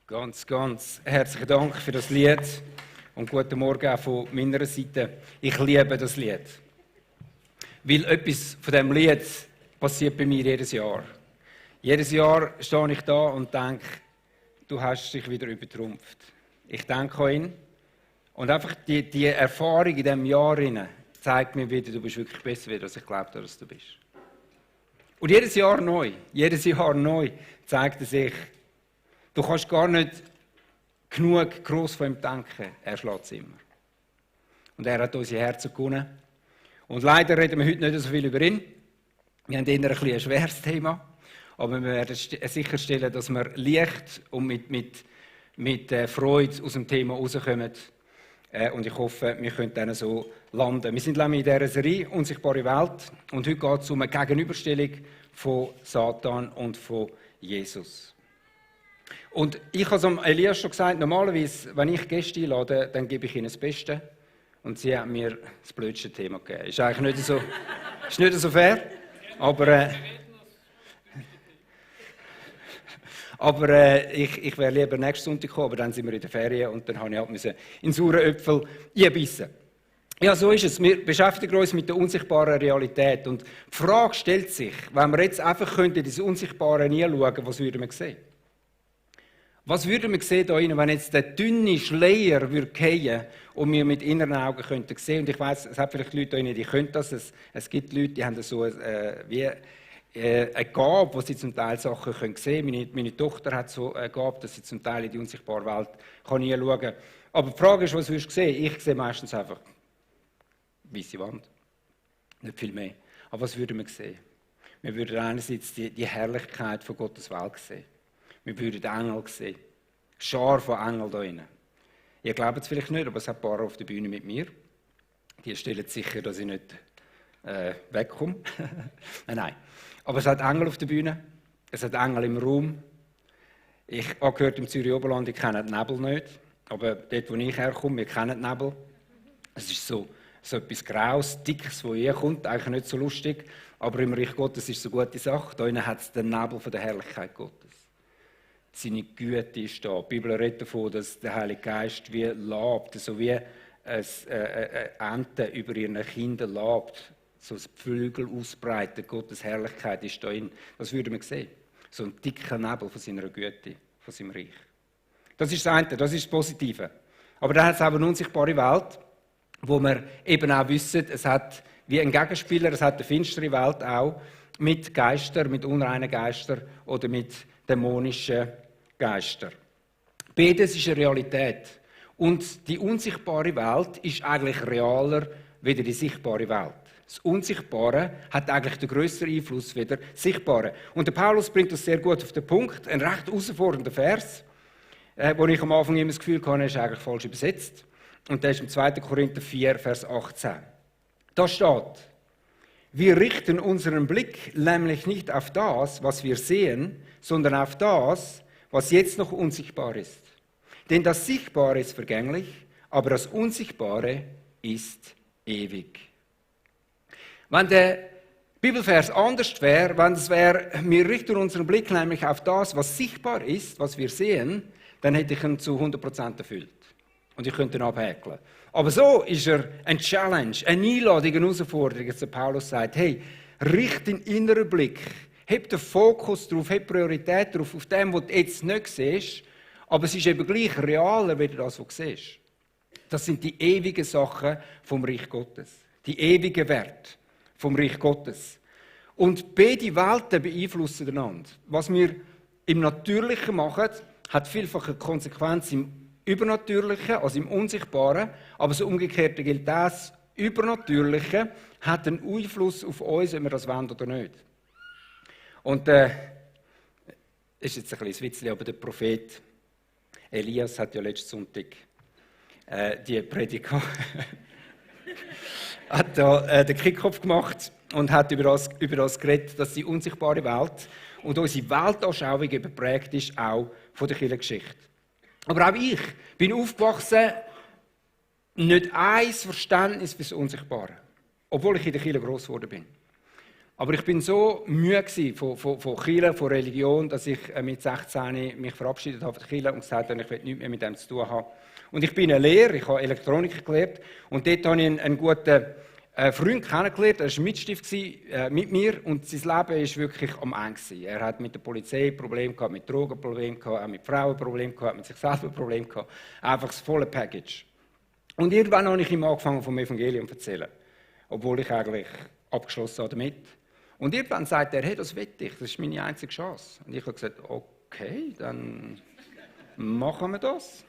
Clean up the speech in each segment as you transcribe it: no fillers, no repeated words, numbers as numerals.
Ganz herzlichen Dank für das Lied und guten Morgen auch von meiner Seite. Ich liebe das Lied, weil etwas von diesem Lied passiert bei mir jedes Jahr. Jedes Jahr stehe ich da und denke, du hast dich wieder übertrumpft. Ich denke an ihn und einfach die Erfahrung in diesem Jahr zeigt mir wieder, du bist wirklich besser, als ich glaube, dass du bist. Und jedes Jahr neu zeigt er sich, du kannst gar nicht genug gross von ihm denken. Er schlägt es immer. Und er hat unsere Herzen gewonnen. Und leider reden wir heute nicht so viel über ihn. Wir haben eher ein schweres Thema. Aber wir werden sicherstellen, dass wir leicht und mit Freude aus dem Thema rauskommen. Und ich hoffe, wir können dann so landen. Wir sind nämlich in dieser Serie «Unsichtbare Welt». Und heute geht es um eine Gegenüberstellung von Satan und von Jesus. Und ich habe es Elias schon gesagt, normalerweise, wenn ich Gäste einlade, dann gebe ich ihnen das Beste. Und sie haben mir das blödste Thema gegeben. Ist eigentlich nicht so fair, aber ich wäre lieber nächsten Sonntag gekommen, aber dann sind wir in der Ferien und dann musste ich halt in sauren Äpfel einbeissen. Ja, so ist es. Wir beschäftigen uns mit der unsichtbaren Realität. Und die Frage stellt sich, wenn wir jetzt einfach in das Unsichtbare hinschauen, was würden wir sehen? Was würden wir sehen da rein, wenn jetzt der dünne Schleier fallen würde und wir mit inneren Augen könnten sehen? Und ich weiss, es hat vielleicht Leute da rein, die können das. Es gibt Leute, die haben so wie eine Gabe, wo sie zum Teil Sachen sehen können. Meine Tochter hat so eine Gabe, dass sie zum Teil in die unsichtbare Welt hinschauen kann. Aber die Frage ist, was würdest du sehen? Ich sehe meistens einfach weiße Wand. Nicht viel mehr. Aber was würden wir sehen? Wir würden einerseits die Herrlichkeit von Gottes Welt sehen. Wir würden Engel sehen. Schar von Engeln da drinnen. Ihr glaubt es vielleicht nicht, aber es hat ein paar auf der Bühne mit mir. Die stellen sicher, dass ich nicht wegkomme. Nein. Aber es hat Engel auf der Bühne. Es hat Engel im Raum. Ich habe gehört, im Zürich Oberland, ich kenne den Nebel nicht. Aber dort, wo ich herkomme, wir kennen den Nebel. Es ist so etwas Graues, Dickes, das hier kommt. Eigentlich nicht so lustig. Aber im Reich Gottes ist es eine gute Sache. Da drinnen hat es den Nebel von der Herrlichkeit Gottes. Seine Güte ist da. Die Bibel redet davon, dass der Heilige Geist wie labt, so wie eine Ente über ihren Kindern labt, so das Flügel ausbreitet. Gottes Herrlichkeit ist da in. Das würden wir sehen. So ein dicker Nebel von seiner Güte, von seinem Reich. Das ist das eine, das ist das Positive. Aber dann hat es auch eine unsichtbare Welt, wo wir eben auch wissen, es hat wie ein Gegenspieler, es hat eine finstere Welt auch, mit Geistern, mit unreinen Geistern oder mit dämonischen Geistern. Beides ist eine Realität. Und die unsichtbare Welt ist eigentlich realer als die sichtbare Welt. Das Unsichtbare hat eigentlich den grösseren Einfluss wie das Sichtbare. Und der Paulus bringt das sehr gut auf den Punkt. Ein recht herausfordernder Vers, wo ich am Anfang immer das Gefühl hatte, er ist eigentlich falsch übersetzt. Und der ist im 2. Korinther 4, Vers 18. Da steht: Wir richten unseren Blick nämlich nicht auf das, was wir sehen, sondern auf das, was jetzt noch unsichtbar ist. Denn das Sichtbare ist vergänglich, aber das Unsichtbare ist ewig. Wenn der Bibelvers anders wäre, wenn es wäre, wir richten unseren Blick nämlich auf das, was sichtbar ist, was wir sehen, dann hätte ich ihn zu 100% erfüllt. Und ich könnte ihn abhäkeln. Aber so ist er ein Challenge, eine Einladung, eine Herausforderung, dass der Paulus sagt, hey, richte den inneren Blick, heb den Fokus drauf, heb Priorität drauf, auf dem, was du jetzt nicht siehst, aber es ist eben gleich realer, wie das, was du siehst. Das sind die ewigen Sachen vom Reich Gottes, die ewigen Werte vom Reich Gottes. Und beide Welten beeinflussen einander. Was wir im Natürlichen machen, hat vielfach eine Konsequenz im Übernatürlichen, also im Unsichtbaren, aber das Umgekehrte gilt das. Übernatürliche hat einen Einfluss auf uns, ob wir das wollen oder nicht. Und ist jetzt ein bisschen Witzli, aber der Prophet Elias hat ja letzten Sonntag die Predigt hat da den Kickoff gemacht und hat über das geredet, dass die unsichtbare Welt und unsere Weltanschauung geprägt ist, auch von der Kirchengeschichte. Aber auch ich bin aufgewachsen, nicht ein Verständnis für das Unsichtbare, obwohl ich in der Kirche gross geworden bin. Aber ich bin so müde von Kirche, von Religion, dass ich mit 16 mich verabschiedet habe von der Kirche und gesagt habe, ich will nichts mehr mit dem zu tun haben. Und ich bin eine Lehre, ich habe Elektronik gelernt und dort habe ich einen guten Freund kennengelernt, er war Mitstift mit mir und sein Leben war wirklich am Ende. Er hat mit der Polizei Probleme gehabt, mit Drogen Probleme gehabt, auch mit Frauen Probleme gehabt, mit sich selber Probleme gehabt. Einfach das volle Package. Und irgendwann habe ich ihm angefangen vom Evangelium zu erzählen, obwohl ich eigentlich abgeschlossen habe damit. Und irgendwann sagt er, hey, das will ich, das ist meine einzige Chance. Und ich habe gesagt, okay, dann machen wir das.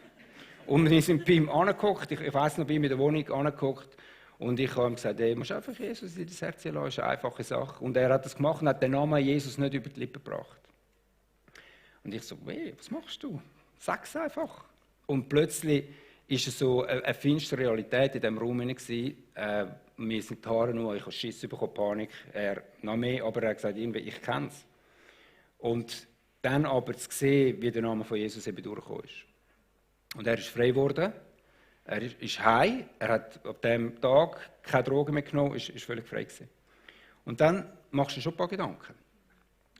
Und wir sind bei ihm angeguckt, ich weiss noch, bei ihm in der Wohnung angeguckt. Und ich habe ihm gesagt, hey, du musst einfach Jesus in dein Herz lassen, das ist eine einfache Sache. Und er hat das gemacht und hat den Namen Jesus nicht über die Lippen gebracht. Und ich so, hey, was machst du? Sag es einfach. Und plötzlich war es so eine finstere Realität in diesem Raum. Mir sind die Haare nur, ich habe Schiss bekommen, Panik. Er noch mehr, aber er hat gesagt, ich kenne es. Und dann aber zu sehen, wie der Name von Jesus eben durchgekommen ist. Und er ist frei geworden. Er ist heim, er hat ab diesem Tag keine Drogen mehr genommen, ist völlig frei gewesen. Und dann machst du schon ein paar Gedanken.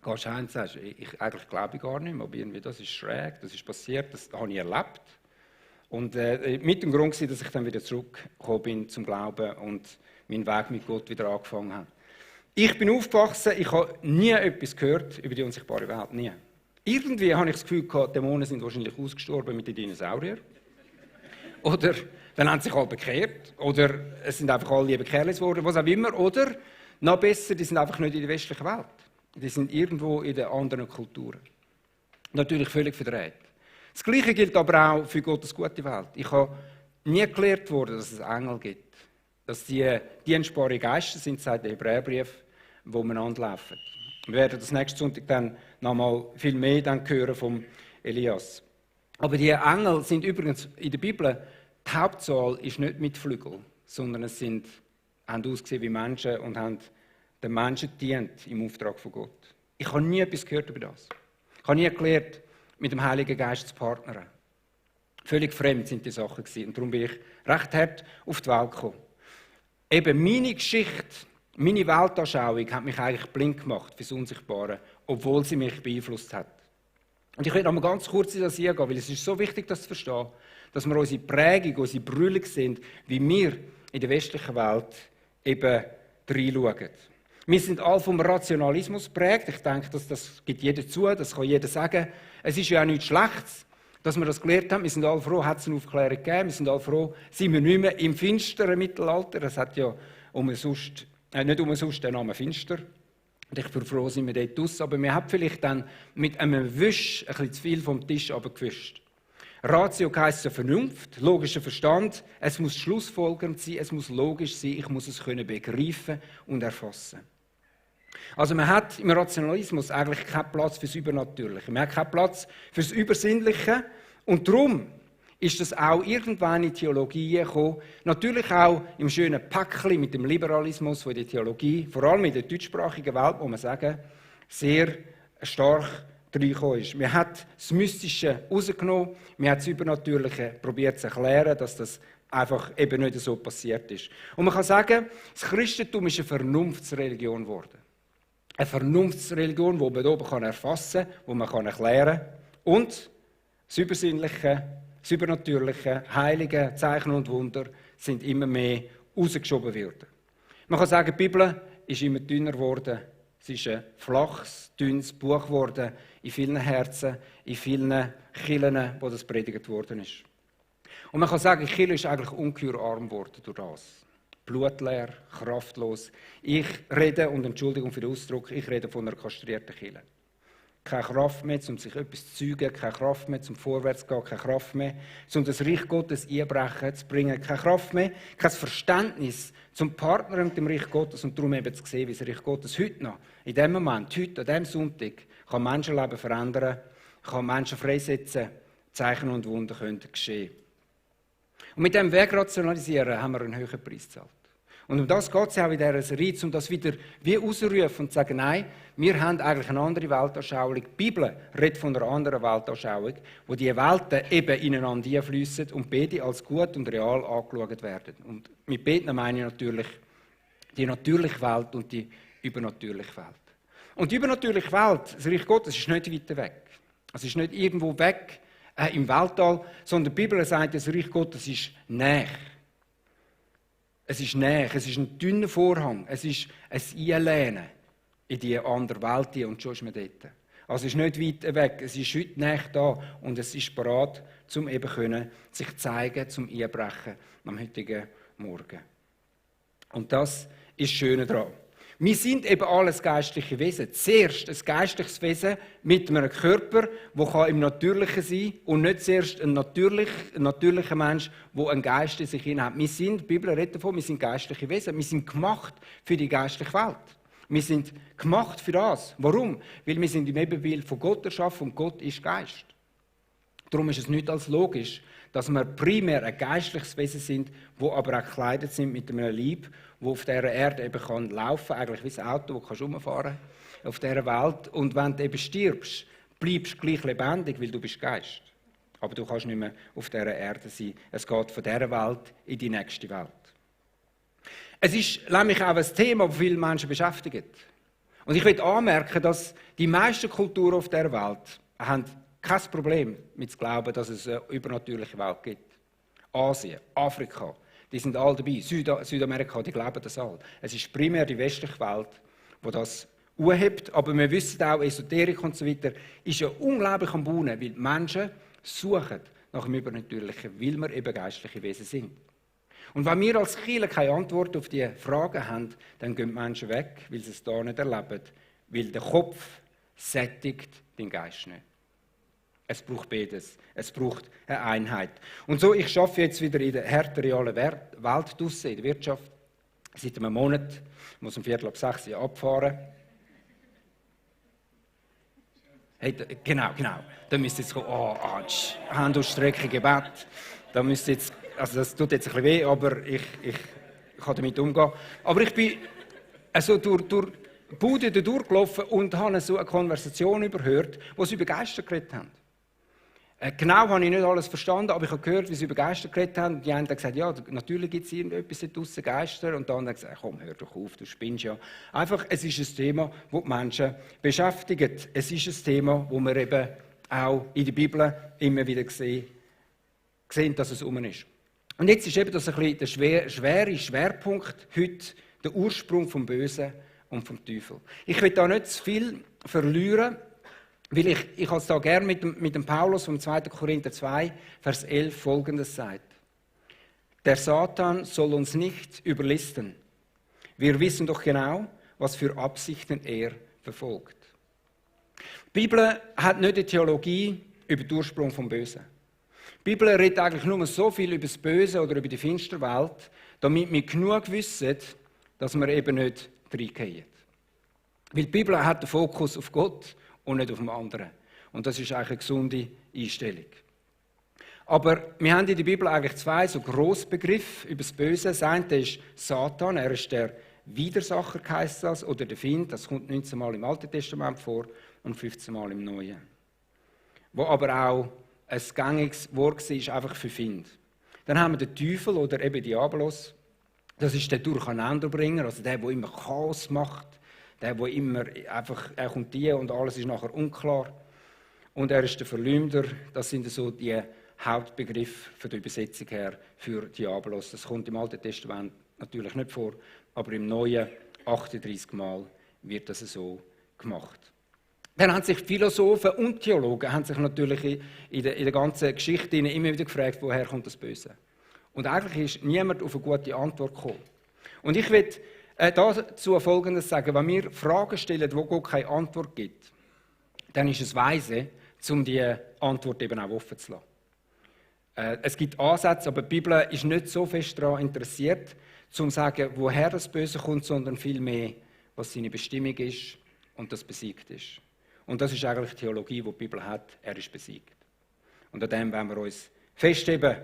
Gehst heim und sagst, eigentlich glaube ich gar nicht mehr, aber irgendwie das ist schräg, das ist passiert, das habe ich erlebt. Und mit dem Grund war, dass ich dann wieder zurückgekommen bin zum Glauben und meinen Weg mit Gott wieder angefangen habe. Ich bin aufgewachsen, ich habe nie etwas gehört über die unsichtbare Welt, nie. Irgendwie habe ich das Gefühl gehabt, Dämonen sind wahrscheinlich ausgestorben mit den Dinosauriern. Oder dann haben sie sich alle bekehrt. Oder es sind einfach alle liebe Kerls geworden, was auch immer. Oder, noch besser, die sind einfach nicht in der westlichen Welt. Die sind irgendwo in den anderen Kulturen. Natürlich völlig verdreht. Das Gleiche gilt aber auch für Gottes gute Welt. Ich habe nie gelernt worden, dass es Engel gibt. Dass die dienstbare Geister sind, sagt der Hebräerbrief, wo wir anlaufen. Wir werden das nächsten Sonntag dann noch mal viel mehr dann hören vom Elias. Aber die Engel sind übrigens in der Bibel, die Hauptzahl ist nicht mit Flügeln, sondern haben ausgesehen wie Menschen und haben den Menschen gedient im Auftrag von Gott. Ich habe nie etwas gehört über das. Ich habe nie gelernt, mit dem Heiligen Geist zu partnern. Völlig fremd sind die Sachen gewesen. Und darum bin ich recht hart auf die Welt gekommen. Eben meine Geschichte, meine Weltanschauung hat mich eigentlich blind gemacht fürs Unsichtbare, obwohl sie mich beeinflusst hat. Und ich will noch mal ganz kurz in das eingehen, weil es ist so wichtig, das zu verstehen, dass wir unsere Prägung, unsere Brüllung sind, wie wir in der westlichen Welt eben reinschauen. Wir sind alle vom Rationalismus geprägt. Ich denke, das gibt jeder zu, das kann jeder sagen. Es ist ja auch nichts Schlechtes, dass wir das gelernt haben. Wir sind alle froh, hat es eine Aufklärung gegeben. Wir sind alle froh, sind wir nicht mehr im finsteren Mittelalter. Es hat ja nicht umsonst den Namen Finster. Und ich bin froh, sind wir dort raus. Aber wir haben vielleicht dann mit einem Wisch ein bisschen zu viel vom Tisch runtergewischt. Ratio heisst ja Vernunft, logischer Verstand. Es muss schlussfolgernd sein, es muss logisch sein, ich muss es können begreifen und erfassen. Also man hat im Rationalismus eigentlich keinen Platz fürs Übernatürliche. Man hat keinen Platz fürs Übersinnliche. Und darum ist das auch irgendwann in die Theologie gekommen. Natürlich auch im schönen Päckchen mit dem Liberalismus von der Theologie, vor allem in der deutschsprachigen Welt, wo man sagen, sehr stark reingekommen ist. Man hat das Mystische rausgenommen, man hat das Übernatürliche probiert zu erklären, dass das einfach eben nicht so passiert ist. Und man kann sagen, das Christentum ist eine Vernunftsreligion geworden. Eine Vernunftsreligion, die man oben erfassen kann, die man erklären kann. Und das Übersinnliche, das Übernatürliche, Heilige, Zeichen und Wunder sind immer mehr rausgeschoben worden. Man kann sagen, die Bibel ist immer dünner geworden. Es ist ein flaches, dünnes Buch geworden in vielen Herzen, in vielen Kirchen, wo das predigt worden ist. Und man kann sagen, die Kirche ist eigentlich ungeheuer arm geworden durch das. Blutleer, kraftlos. Ich rede, und Entschuldigung für den Ausdruck, ich rede von einer kastrierten Kirche. Keine Kraft mehr, um sich etwas zu zeugen, keine Kraft mehr, um vorwärts zu gehen, keine Kraft mehr, um das Reich Gottes einbrechen zu bringen, keine Kraft mehr, kein Verständnis zum Partner mit dem Reich Gottes und darum eben zu sehen, wie das Reich Gottes heute noch, in dem Moment, heute, an diesem Sonntag, kann Menschenleben verändern, kann Menschen freisetzen, Zeichen und Wunder können geschehen. Und mit dem Weg rationalisieren haben wir einen höheren Preis gezahlt. Und um das geht es auch in dieser Serie, um das wieder wie auszurufen und zu sagen, nein, wir haben eigentlich eine andere Weltanschauung. Die Bibel redet von einer anderen Weltanschauung, wo die Welten eben ineinander einfließen und beide als gut und real angeschaut werden. Und mit beiden meine ich natürlich die natürliche Welt und die übernatürliche Welt. Und die übernatürliche Welt, das Reich Gottes, ist nicht weiter weg. Es ist nicht irgendwo weg im Weltall, sondern die Bibel sagt, das Reich Gottes ist näher. Es ist näher, es ist ein dünner Vorhang, es ist ein Einlehnen in die andere Welt und schon ist man dort. Also es ist nicht weit weg, es ist heute näher da und es ist bereit, um eben können, sich zeigen, zum Einbrechen am heutigen Morgen. Und das ist das Schöne daran. Wir sind eben alles geistliche Wesen. Zuerst ein geistliches Wesen mit einem Körper, der im Natürlichen sein kann und nicht zuerst ein natürlicher Mensch, der einen Geist in sich hinein hat. Wir sind, die Bibel redet davon, wir sind geistliche Wesen. Wir sind gemacht für die geistliche Welt. Wir sind gemacht für das. Warum? Weil wir sind im Ebenbild von Gott erschaffen und Gott ist Geist. Darum ist es nicht als logisch, dass wir primär ein geistliches Wesen sind, wo aber auch gekleidet sind mit einem Leib, wo auf dieser Erde eben kann laufen, eigentlich wie ein Auto, das rumfahren kannst auf dieser Welt. Und wenn du eben stirbst, bleibst du gleich lebendig, weil du bist Geist. Aber du kannst nicht mehr auf dieser Erde sein. Es geht von dieser Welt in die nächste Welt. Es ist nämlich auch ein Thema, das viele Menschen beschäftigt. Und ich will anmerken, dass die meisten Kulturen auf dieser Welt haben kein Problem mit zu glauben, dass es eine übernatürliche Welt gibt. Asien, Afrika, die sind alle dabei. Südamerika, die glauben das alle. Es ist primär die westliche Welt, die das anhebt. Aber wir wissen auch, Esoterik und so weiter ist ja unglaublich am Bauen, weil die Menschen suchen nach dem Übernatürlichen, weil wir eben geistliche Wesen sind. Und wenn wir als Kirche keine Antwort auf diese Fragen haben, dann gehen die Menschen weg, weil sie es da nicht erleben. Weil der Kopf sättigt den Geist nicht. Es braucht beides. Es braucht eine Einheit. Und so, ich arbeite jetzt wieder in der harten, realen Welt draussen, in der Wirtschaft. Seit einem Monat. Ich muss um 5:45 Uhr abfahren. Hey, genau. Da müsst ihr jetzt kommen, Hand ausstrecken, Gebet. Da müsst ihr jetzt, also das tut jetzt ein bisschen weh, aber ich kann damit umgehen. Aber ich bin also durch die Bude durchgelaufen und habe so eine Konversation überhört, wo sie über Geister geredet haben. Genau habe ich nicht alles verstanden, aber ich habe gehört, wie sie über Geister geredet haben. Die einen haben gesagt, ja, natürlich gibt es irgendetwas da draussen, Geister. Und die anderen haben gesagt, komm, hör doch auf, du spinnst ja. Einfach, es ist ein Thema, das die Menschen beschäftigt. Es ist ein Thema, das wir eben auch in der Bibel immer wieder sehen, dass es um ist. Und jetzt ist eben das ein bisschen der schwere Schwerpunkt heute, der Ursprung vom Bösen und vom Teufel. Ich will da nicht zu viel verlieren, weil ich es da gerne mit dem Paulus vom 2. Korinther 2, Vers 11 Folgendes sagt. Der Satan soll uns nicht überlisten. Wir wissen doch genau, was für Absichten er verfolgt. Die Bibel hat nicht eine Theologie über den Ursprung vom Bösen. Die Bibel redet eigentlich nur so viel über das Böse oder über die finstere Welt, damit wir genug wissen, dass wir eben nicht reingehen. Weil die Bibel hat den Fokus auf Gott und nicht auf dem anderen. Und das ist eigentlich eine gesunde Einstellung. Aber wir haben in der Bibel eigentlich zwei so grosse Begriffe über das Böse. Das eine ist Satan, er ist der Widersacher, heisst das, oder der Find. Das kommt 19 Mal im Alten Testament vor und 15 Mal im Neuen. Wo aber auch ein gängiges Wort war, einfach für Find. Dann haben wir den Teufel oder eben Diabolos. Das ist der Durcheinanderbringer, also der immer Chaos macht. Der immer einfach, er kommt hier und alles ist nachher unklar. Und er ist der Verleumder. Das sind so die Hauptbegriffe von der Übersetzung her für Diabolos. Das kommt im Alten Testament natürlich nicht vor, aber im Neuen 38 Mal wird das so gemacht. Dann haben sich Philosophen und Theologen haben sich natürlich in der ganzen Geschichte immer wieder gefragt, woher kommt das Böse? Und eigentlich ist niemand auf eine gute Antwort gekommen. Und ich will dazu Folgendes sagen: Wenn wir Fragen stellen, wo Gott keine Antwort gibt, dann ist es weise, um die Antwort eben auch offen zu lassen. Es gibt Ansätze, aber die Bibel ist nicht so fest daran interessiert, zu sagen, woher das Böse kommt, sondern vielmehr, was seine Bestimmung ist und das besiegt ist. Und das ist eigentlich die Theologie, die die Bibel hat. Er ist besiegt. Und an dem wollen wir uns festheben.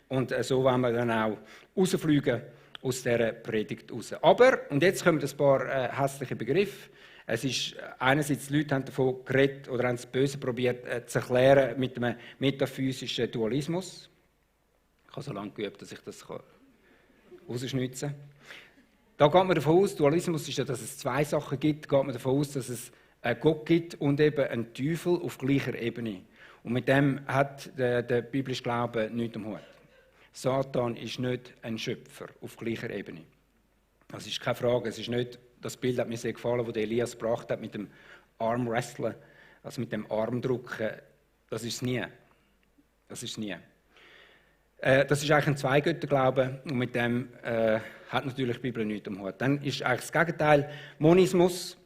Und so wollen wir dann auch rausfliegen aus dieser Predigt raus. Aber, und jetzt kommen ein paar hässliche Begriffe. Es ist einerseits, die Leute haben davon geredet oder haben das Böse probiert zu erklären mit einem metaphysischen Dualismus. Ich habe so lange geübt, dass ich das rausschnitzen kann. Da geht man davon aus, Dualismus ist ja, dass es zwei Sachen gibt, geht man davon aus, dass es einen Gott gibt und eben einen Teufel auf gleicher Ebene. Und mit dem hat der biblische Glaube nichts am Hut. Satan ist nicht ein Schöpfer auf gleicher Ebene. Das ist keine Frage. Es ist nicht, das Bild hat mir sehr gefallen, das Elias gebracht hat mit dem Armwresteln, also mit dem Armdrücken. Das ist es nie. Das ist es nie. Das ist eigentlich ein Zweigötterglaube und mit dem hat natürlich die Bibel nichts am Hut. Dann ist eigentlich das Gegenteil Monismus.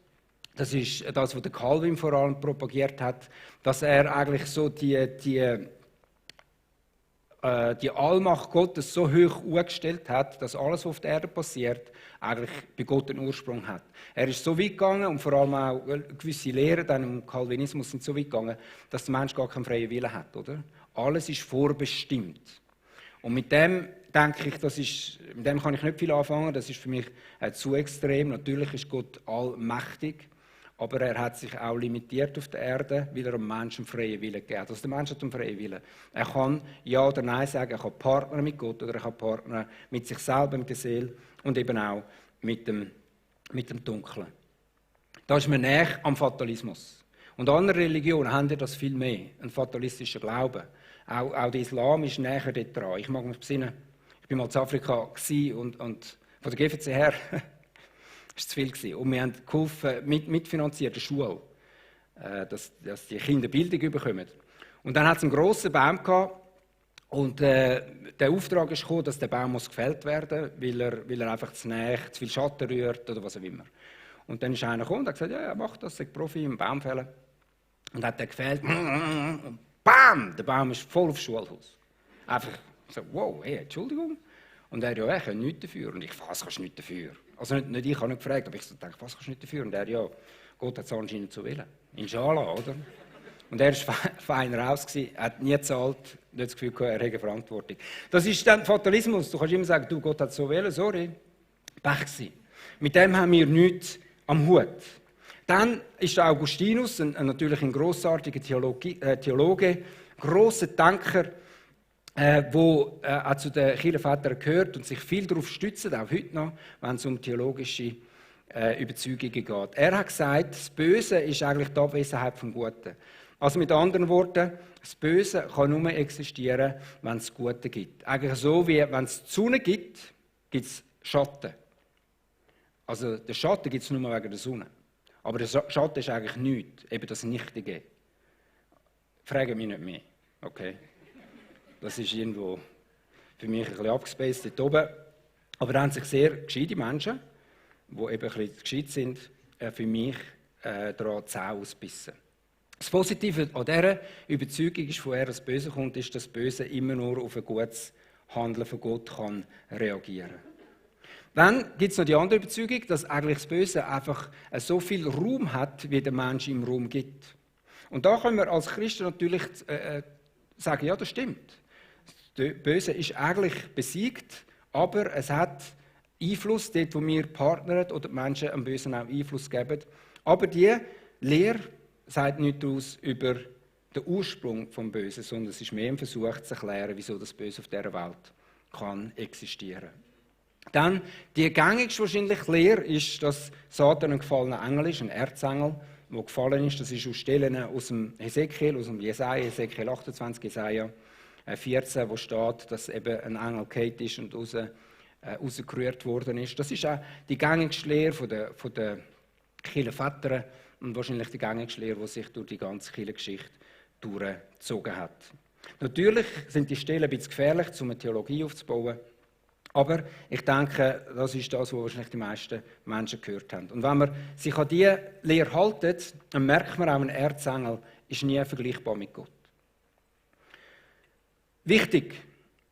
Das ist das, was der Calvin vor allem propagiert hat, dass er eigentlich so die Allmacht Gottes so hoch angestellt hat, dass alles, was auf der Erde passiert, eigentlich bei Gott einen Ursprung hat. Er ist so weit gegangen und vor allem auch gewisse Lehren dann im Calvinismus sind so weit gegangen, dass der Mensch gar keinen freien Willen hat, oder? Alles ist vorbestimmt. Und mit dem denke ich, mit dem kann ich nicht viel anfangen. Das ist für mich zu extrem. Natürlich ist Gott allmächtig. Aber er hat sich auch limitiert auf der Erde, weil er dem Menschen freien Willen gegeben hat. Also der Mensch hat einen freien Willen. Er kann Ja oder Nein sagen, er kann partnern mit Gott oder er kann partnern mit sich selber, mit der Seele und eben auch mit dem Dunklen. Da ist man näher am Fatalismus. Und andere Religionen haben ja das viel mehr, einen fatalistischen Glauben. Auch der Islam ist näher dort dran. Ich mag mich besinnen, ich war mal in Afrika und von der GVC her das war zu viel gewesen. Und wir haben geholfen, mitfinanziert der Schule, dass die Kinder Bildung bekommen. Und dann hat es einen grossen Baum gehabt und der Auftrag ist gekommen, dass der Baum gefällt werden muss, weil er einfach zu viel Schatten rührt oder was auch immer. Und dann ist einer gekommen und hat gesagt, ja, mach das, ich Profi im Baumfällen. Und hat den gefällt und BAM! Der Baum ist voll aufs Schulhaus. Einfach so, wow, hey, Entschuldigung. Und er, ja, ich kann nichts dafür. Und ich, was kannst du nicht dafür? Also nicht ich habe nicht gefragt, aber ich dachte, was kannst du nicht dafür? Und er, ja, Gott hat es anscheinend so wollen. Inshallah, oder? Und er war fein raus, hat nie gezahlt, nicht das Gefühl gehabt, er hätte Verantwortung. Das ist dann Fatalismus. Du kannst immer sagen, du, Gott hat es so wollen, sorry. Pech gewesen. Mit dem haben wir nichts am Hut. Dann ist der Augustinus, natürlich ein grossartiger Theologe, grosser Denker, der auch zu den Kirchenvätern gehört und sich viel darauf stützt, auch heute noch, wenn es um theologische Überzeugungen geht. Er hat gesagt, das Böse ist eigentlich die Abwesenheit vom Guten. Also mit anderen Worten, das Böse kann nur existieren, wenn es das Gute gibt. Eigentlich so, wie wenn es die Sonne gibt, gibt es Schatten. Also den Schatten gibt es nur wegen der Sonne. Aber der Schatten ist eigentlich nichts, eben das Nichtige. Frage mich nicht mehr, okay? Das ist irgendwo für mich ein bisschen abgespaced dort oben. Aber da haben sich sehr gescheite Menschen, die eben ein bisschen gescheit sind, für mich daran die Zähne ausbissen. Das Positive an dieser Überzeugung ist, woher das Böse kommt, ist, dass das Böse immer nur auf ein gutes Handeln von Gott kann reagieren kann. Dann gibt es noch die andere Überzeugung, dass eigentlich das Böse einfach so viel Raum hat, wie der Mensch im Raum gibt. Und da können wir als Christen natürlich sagen, ja, das stimmt. Das Böse ist eigentlich besiegt, aber es hat Einfluss dort, wo wir partnern oder die Menschen am Bösen auch Einfluss geben. Aber die Lehre sagt nichts aus über den Ursprung des Bösen, sondern es ist mehr ein Versuch zu erklären, wieso das Böse auf dieser Welt kann existieren. Dann die gängigste wahrscheinlich Lehre ist, dass Satan ein gefallener Engel ist, ein Erzengel, der gefallen ist. Das ist aus Stellen aus dem Hesekiel, aus dem Jesaja, Hesekiel 28, Jesaja 14, wo steht, dass eben ein Engel gefallen ist und rausgerührt worden ist. Das ist auch die gängigste Lehre von der Kirchenvätern und wahrscheinlich die gängigste Lehre, die sich durch die ganze Kirchengeschichte durchgezogen hat. Natürlich sind die Stellen ein bisschen gefährlich, um eine Theologie aufzubauen. Aber ich denke, das ist das, was wahrscheinlich die meisten Menschen gehört haben. Und wenn man sich an diese Lehre hält, dann merkt man auch, ein Erzengel ist nie vergleichbar mit Gott. Wichtig,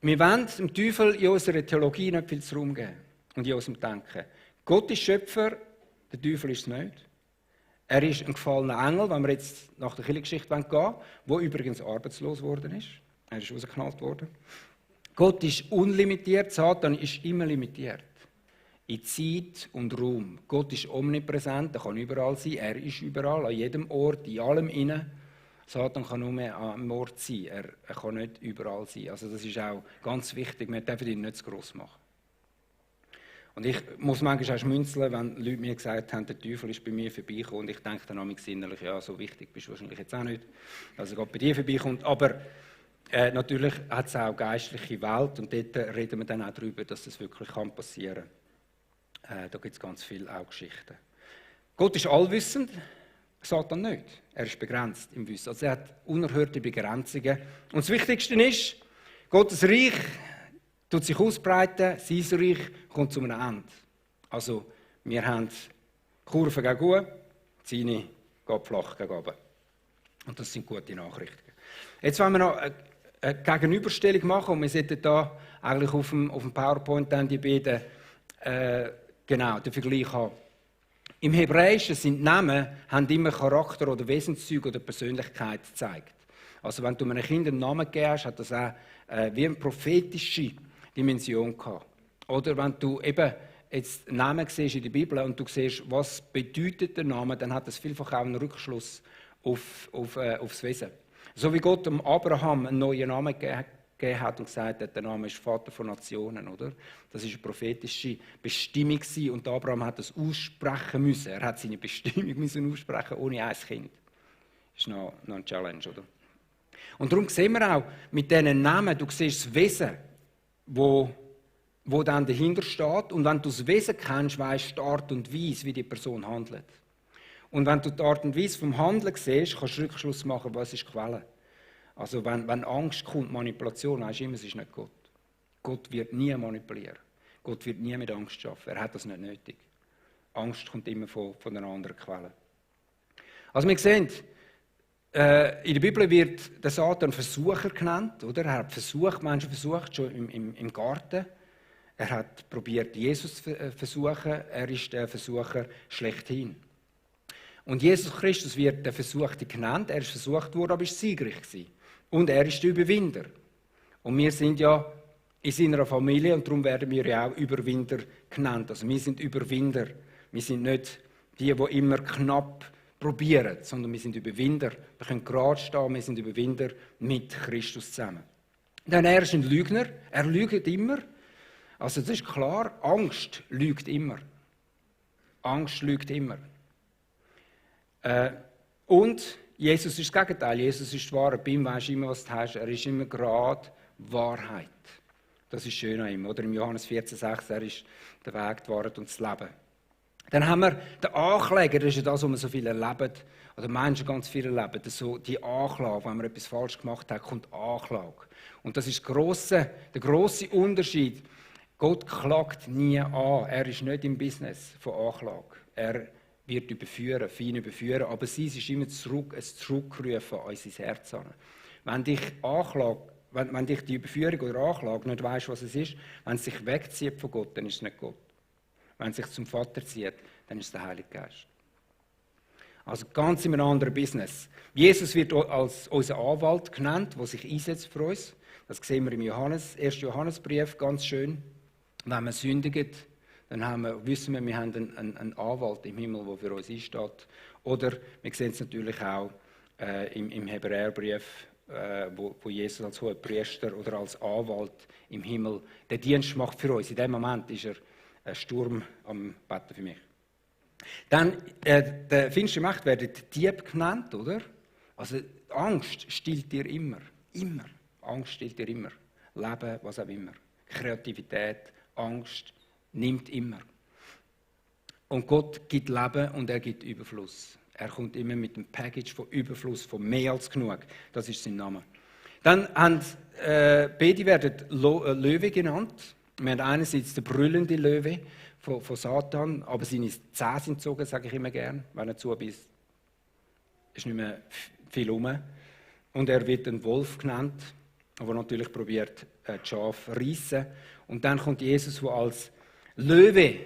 wir wollen dem Teufel in unserer Theologie nicht viel Raum geben und in unserem Denken. Gott ist Schöpfer, der Teufel ist es nicht. Er ist ein gefallener Engel, wenn wir jetzt nach der Kirchengeschichte gehen wollen, der übrigens arbeitslos geworden ist. Er ist rausgeknallt worden. Gott ist unlimitiert, Satan ist immer limitiert. In Zeit und Raum. Gott ist omnipräsent, er kann überall sein, er ist überall, an jedem Ort, in allem innen. Satan kann nur mehr am Ort sein, er kann nicht überall sein. Also das ist auch ganz wichtig, wir dürfen ihn nicht zu gross machen. Und ich muss manchmal auch schmunzeln, wenn Leute mir gesagt haben, der Teufel ist bei mir vorbeigekommen. Und ich denke dann manchmal innerlich, ja, so wichtig bist du wahrscheinlich jetzt auch nicht, dass er gerade bei dir vorbeikommt. Aber natürlich hat es auch geistliche Welt und dort reden wir dann auch darüber, dass das wirklich passieren kann. Da gibt es ganz viele auch Geschichten. Gott ist allwissend, Satan nicht. Er ist begrenzt im Wissen. Also er hat unerhörte Begrenzungen. Und das Wichtigste ist, Gottes Reich tut sich ausbreiten, sein Reich kommt zu einem Ende. Also wir haben Kurve gegen oben, seine geht flach gegen oben. Und das sind gute Nachrichten. Jetzt wollen wir noch eine Gegenüberstellung machen und wir sollten da eigentlich auf dem PowerPoint dann die beiden den Vergleich haben. Im Hebräischen sind Namen haben immer Charakter oder Wesenszüge oder Persönlichkeit gezeigt. Also wenn du einem Kind einen Namen gegeben hast, hat das auch wie eine prophetische Dimension gehabt. Oder wenn du eben jetzt Namen siehst in der Bibel und du siehst, was bedeutet der Name, dann hat das vielfach auch einen Rückschluss aufs Wesen. So wie Gott dem Abraham einen neuen Namen gegeben hat und gesagt hat, der Name ist Vater von Nationen, oder? Das ist eine prophetische Bestimmung gewesen, und Abraham hat das aussprechen müssen. Er hat seine Bestimmung müssen aussprechen ohne ein Kind. Das ist noch eine Challenge, oder? Und darum sehen wir auch mit diesen Namen, du siehst das Wesen, wo dann dahinter steht. Und wenn du das Wesen kennst, weisst du die Art und Weise, wie die Person handelt. Und wenn du die Art und Weise vom Handeln siehst, kannst du Rückschluss machen, was ist die Quelle. Also wenn Angst kommt, Manipulation, weisst du immer, es ist nicht Gott. Gott wird nie manipulieren. Gott wird nie mit Angst arbeiten. Er hat das nicht nötig. Angst kommt immer von einer anderen Quelle. Also wir sehen, in der Bibel wird der Satan Versucher genannt. Oder? Er hat Menschen versucht, schon im Garten. Er hat probiert, Jesus zu versuchen. Er ist der Versucher schlechthin. Und Jesus Christus wird der Versuchte genannt. Er ist versucht worden, aber er war siegreich gewesen. Und er ist der Überwinder. Und wir sind ja in seiner Familie und darum werden wir ja auch Überwinder genannt. Also wir sind Überwinder. Wir sind nicht die immer knapp probieren, sondern wir sind Überwinder. Wir können gerade stehen, wir sind Überwinder mit Christus zusammen. Denn er ist ein Lügner. Er lügt immer. Also das ist klar, Angst lügt immer. Angst lügt immer. Und Jesus ist das Gegenteil. Jesus ist die Wahrheit. Bei ihm weisst du immer, was du hast. Er ist immer gerade Wahrheit. Das ist schön an ihm. Oder im Johannes 14,6, er ist der Weg, die Wahrheit und das Leben. Dann haben wir den Ankläger, das ist ja das, was wir so viel erleben, oder Menschen ganz viel erleben, so die Anklage, wenn man etwas falsch gemacht hat, kommt Anklage. Und das ist der grosse Unterschied. Gott klagt nie an. Er ist nicht im Business von Anklage. Er wird überführen, fein überführen, aber sie ist immer ein Zurückrufen an unser Herz an. Wenn dich die Überführung oder Anklage nicht weißt, was es ist, wenn es sich wegzieht von Gott, dann ist es nicht Gott. Wenn es sich zum Vater zieht, dann ist es der Heilige Geist. Also ganz in einem anderen Business. Jesus wird als unser Anwalt genannt, der sich einsetzt für uns. Das sehen wir im 1. Johannesbrief ganz schön. Wenn wir sündigen, dann wissen wir haben einen Anwalt im Himmel, der für uns einsteht. Oder wir sehen es natürlich auch im Hebräerbrief, wo Jesus als Hohepriester oder als Anwalt im Himmel den Dienst macht für uns. In dem Moment ist er ein Sturm am Betten für mich. Dann, der finsteren Macht werden Dieb genannt, oder? Also Angst stillt dir immer. Immer. Angst stillt dir immer. Leben, was auch immer. Kreativität, Angst nimmt immer. Und Gott gibt Leben und er gibt Überfluss. Er kommt immer mit einem Package von Überfluss, von mehr als genug. Das ist sein Name. Dann beide werden Löwe genannt. Wir haben einerseits den brüllenden Löwe von Satan, aber seine Zähne sind gezogen, sage ich immer gern. Wenn er zubeißt, ist nicht mehr viel rum. Und er wird ein Wolf genannt, aber natürlich probiert, die Schafe zu reissen. Und dann kommt Jesus, der als Löwe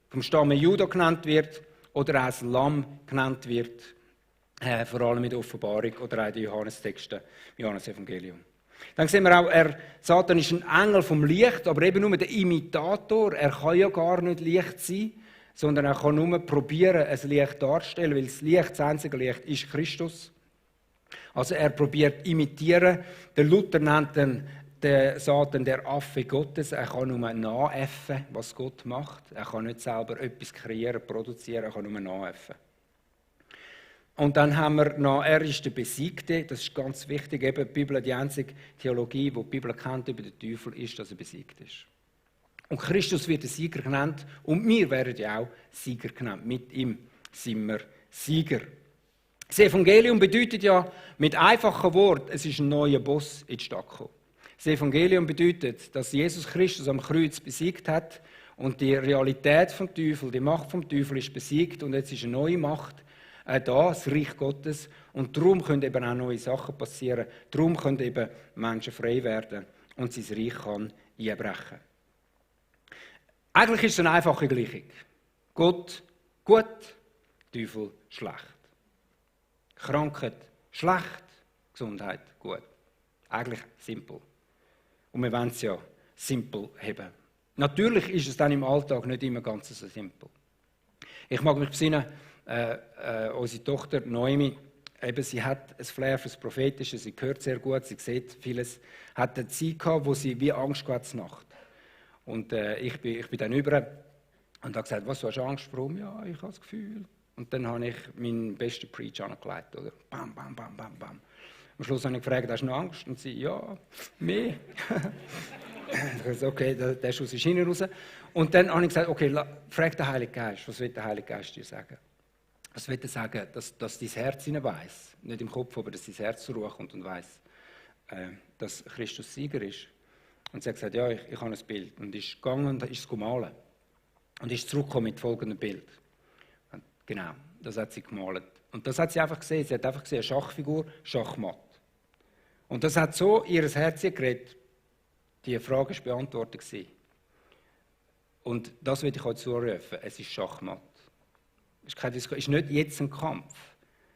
vom Stamme Juda genannt wird oder als Lamm genannt wird, vor allem in der Offenbarung oder auch in den Johannestexten, im Johannesevangelium. Dann sehen wir auch, Satan ist ein Engel vom Licht, aber eben nur der Imitator. Er kann ja gar nicht Licht sein, sondern er kann nur probieren, ein Licht darzustellen, weil das Licht, das einzige Licht, ist Christus. Also er probiert imitieren. Der Luther nennt ihn der Satan der Affe Gottes. Er kann nur nachäffen, was Gott macht. Er kann nicht selber etwas kreieren, produzieren, er kann nur nachäffen. Und dann haben wir noch, er ist der Besiegte, das ist ganz wichtig. Eben, die Bibel, die einzige Theologie, die die Bibel kennt über den Teufel, ist, dass er besiegt ist. Und Christus wird der Sieger genannt und wir werden ja auch Sieger genannt. Mit ihm sind wir Sieger. Das Evangelium bedeutet ja mit einfachen Worten, es ist ein neuer Boss in die Stadt gekommen. Das Evangelium bedeutet, dass Jesus Christus am Kreuz besiegt hat und die Realität vom Teufel, die Macht vom Teufel ist besiegt und jetzt ist eine neue Macht da, das Reich Gottes. Und darum können eben auch neue Sachen passieren. Darum können eben Menschen frei werden und sein Reich kann einbrechen. Eigentlich ist es eine einfache Gleichung. Gott gut, Teufel schlecht. Krankheit schlecht, Gesundheit gut. Eigentlich simpel. Und wir wollen es ja simpel haben. Natürlich ist es dann im Alltag nicht immer ganz so simpel. Ich mag mich besinnen, unsere Tochter Noemi, eben, sie hat ein Flair für das Prophetische, sie hört sehr gut, sie sieht vieles, hat eine Zeit gehabt, wo sie wie Angst hatte Nacht. Und ich bin dann rüber und habe gesagt, was, du hast Angst, warum? Ja, ich habe das Gefühl. Und dann habe ich meinen besten Preach angelegt, oder? Bam, bam, bam, bam, bam. Am Schluss habe ich gefragt, hast du noch Angst? Und sie, ja, mehr. Ich habe gesagt, okay, der Schuss ist hinten raus. Und dann habe ich gesagt, okay, frag den Heiligen Geist, was will der Heilige Geist dir sagen? Was will er sagen, dass dein Herz weiss, nicht im Kopf, aber dass dein Herz zur Ruhe kommt und weiss, dass Christus Sieger ist. Und sie hat gesagt, ja, ich habe ein Bild. Und ist gegangen und ist es gemalt. Und ist zurückgekommen mit folgendem Bild. Und genau, das hat sie gemalt. Und das hat sie einfach gesehen. Sie hat einfach gesehen, eine Schachfigur, Schachmatt. Und das hat so ihr Herz geredet. Die Frage war beantwortet. Und das will ich euch zurufen. Es ist Schachmatt. Es ist nicht jetzt ein Kampf.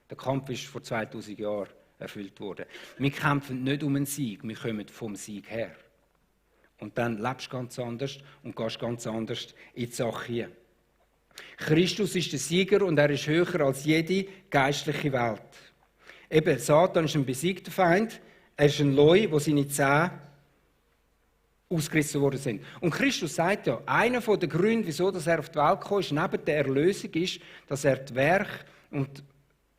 Der Kampf ist vor 2000 Jahren erfüllt worden. Wir kämpfen nicht um einen Sieg, wir kommen vom Sieg her. Und dann lebst du ganz anders und gehst ganz anders in die Sache hier. Christus ist der Sieger und er ist höher als jede geistliche Welt. Eben, Satan ist ein besiegter Feind, er ist ein Leu, wo seine Zähne ausgerissen worden sind. Und Christus sagt ja, einer der Gründe, wieso er auf die Welt gekommen ist, neben der Erlösung ist, dass er die Werke und die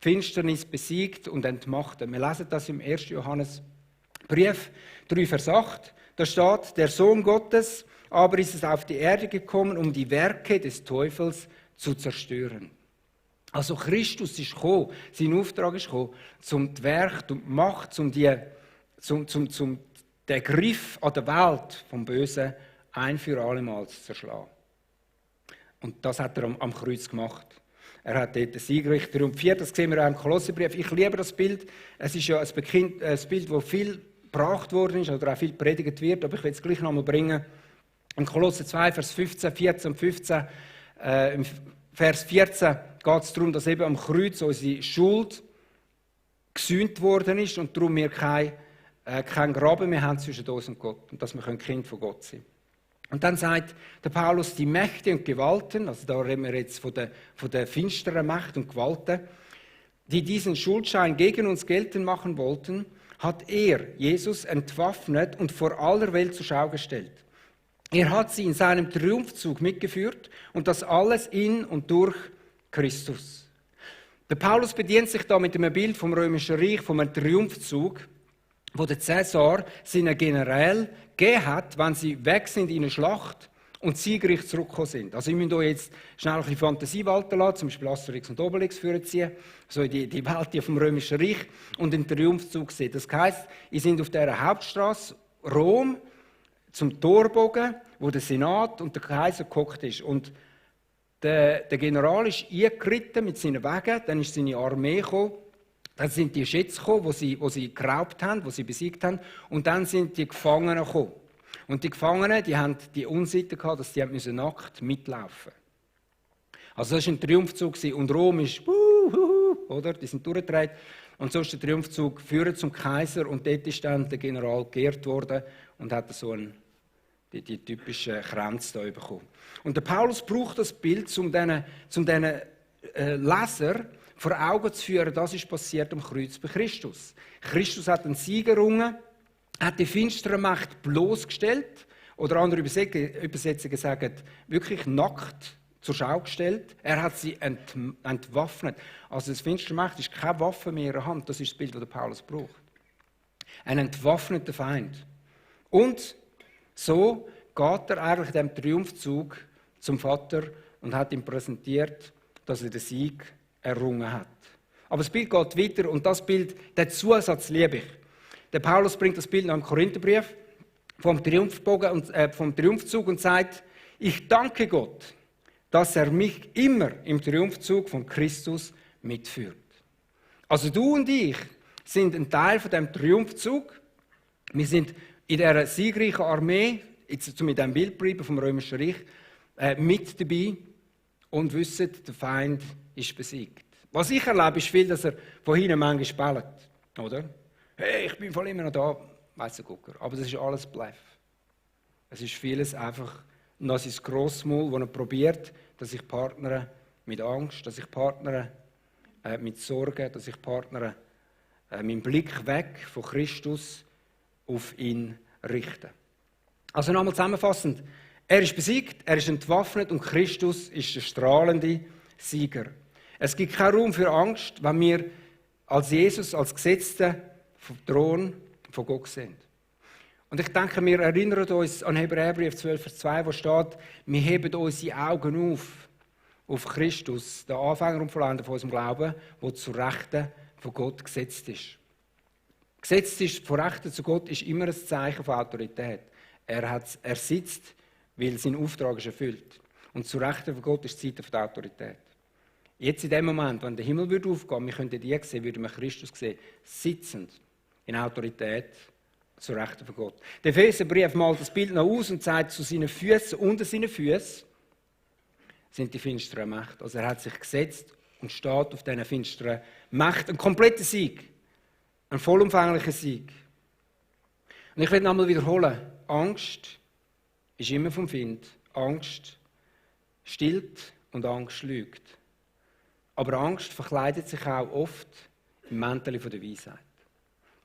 Finsternis besiegt und entmachtet. Wir lesen das im 1. Johannesbrief 3, Vers 8. Da steht, der Sohn Gottes aber ist es auf die Erde gekommen, um die Werke des Teufels zu zerstören. Also Christus ist gekommen, sein Auftrag ist gekommen, um die Werke und die Macht, zum den Griff an der Welt vom Bösen ein für alle Mal zu zerschlagen. Und das hat er am Kreuz gemacht. Er hat dort den Siegreich triumphiert. Das sehen wir auch im Kolosserbrief. Ich liebe das Bild. Es ist ja ein Bild, das viel gebracht worden ist oder auch viel predigt wird. Aber ich will es gleich noch einmal bringen. Im Kolosser 2, Vers 15, 14 und 15. Im Vers 14 geht es darum, dass eben am Kreuz unsere Schuld gesühnt worden ist und darum wir kein Graben mehr haben zwischen uns und Gott und dass wir Kind von Gott sein können. Und dann sagt der Paulus, die Mächte und Gewalten, also da reden wir jetzt von der finsteren Macht und Gewalten, die diesen Schuldschein gegen uns geltend machen wollten, hat er, Jesus, entwaffnet und vor aller Welt zur Schau gestellt. Er hat sie in seinem Triumphzug mitgeführt und das alles in und durch Christus. Der Paulus bedient sich da mit einem Bild vom Römischen Reich, vom Triumphzug, wo der Cäsar seinen Generälen gegeben hat, wenn sie weg sind in eine Schlacht und siegreich zurückgekommen sind. Also ich müsst euch jetzt schnell ein bisschen Fantasie walten lassen, zum Beispiel Asterix und Obelix vorziehen, so die Welt vom Römischen Reich und den Triumphzug sehen. Das heisst, ihr seid auf dieser Hauptstraße Rom zum Torbogen, wo der Senat und der Kaiser gehockt ist. Und der General ist eingeritten mit seinen Wagen, dann ist seine Armee gekommen. Dann sind die Schätze gekommen, wo sie geraubt haben, wo sie besiegt haben. Und dann sind die Gefangenen gekommen. Und die Gefangenen, die haben die Unsitte gehabt, dass sie nackt mitlaufen mussten. Also das war ein Triumphzug. Und Rom ist, oder? Die sind durchgedreht. Und so ist der Triumphzug führen zum Kaiser. Und dort ist dann der General geehrt worden und hat so die typischen Kränze da bekommen. Und der Paulus braucht das Bild, um diesen Leser vor Augen zu führen, das ist passiert am Kreuz bei Christus. Christus hat einen Sieg errungen hat die finstere Macht bloßgestellt, oder andere Übersetzungen sagen, wirklich nackt zur Schau gestellt. Er hat sie entwaffnet. Also das finstere Macht ist keine Waffe mehr in ihrer Hand, das ist das Bild, das Paulus braucht. Ein entwaffneter Feind. Und so geht er eigentlich in diesem Triumphzug zum Vater und hat ihm präsentiert, dass er den Sieg errungen hat. Aber das Bild geht weiter und das Bild, den Zusatz liebe ich. Der Paulus bringt das Bild noch im Korintherbrief vom Triumphbogen und vom Triumphzug und sagt: Ich danke Gott, dass er mich immer im Triumphzug von Christus mitführt. Also du und ich sind ein Teil von dem Triumphzug. Wir sind in dieser siegreichen Armee, jetzt mit dem Bild bleiben vom Römischen Reich, mit dabei und wissen, der Feind ist besiegt. Was ich erlebe, ist viel, dass er von hinten manchmal spielt, oder? Hey, ich bin voll immer noch da, weiss der Gucker. Aber das ist alles Bluff. Es ist vieles einfach noch sein Grossmaul, das er probiert, dass ich partnere mit Angst, dass ich partnere mit Sorgen, dass ich partnere meinen Blick weg von Christus auf ihn richte. Also nochmal zusammenfassend. Er ist besiegt, er ist entwaffnet und Christus ist der strahlende Sieger. Es gibt keinen Raum für Angst, wenn wir als Jesus, als Gesetzte vom Thron von Gott sind. Und ich denke, wir erinnern uns an Hebräerbrief 12, Vers 2, wo steht, wir heben unsere Augen auf Christus, der Anfänger und Vollender von unserem Glauben, der zur Rechten von Gott gesetzt ist. Gesetzt ist, von Rechten zu Gott, ist immer ein Zeichen von Autorität. Er sitzt, weil sein Auftrag ist erfüllt. Und zu Rechten von Gott ist die Zeit der Autorität. Jetzt in dem Moment, wenn der Himmel aufgehen würde, wir könnten die sehen, würden wir Christus sehen, sitzend in Autorität zu Rechten von Gott. Der Epheserbrief malt das Bild noch aus und sagt, zu seinen Füßen, unter seinen Füßen sind die finsteren Mächte. Also er hat sich gesetzt und steht auf diesen finsteren Mächten. Ein kompletter Sieg, ein vollumfänglicher Sieg. Und ich will nochmal wiederholen, Angst ist immer vom Feind. Angst stillt und Angst lügt. Aber Angst verkleidet sich auch oft im Mäntel der Weisheit.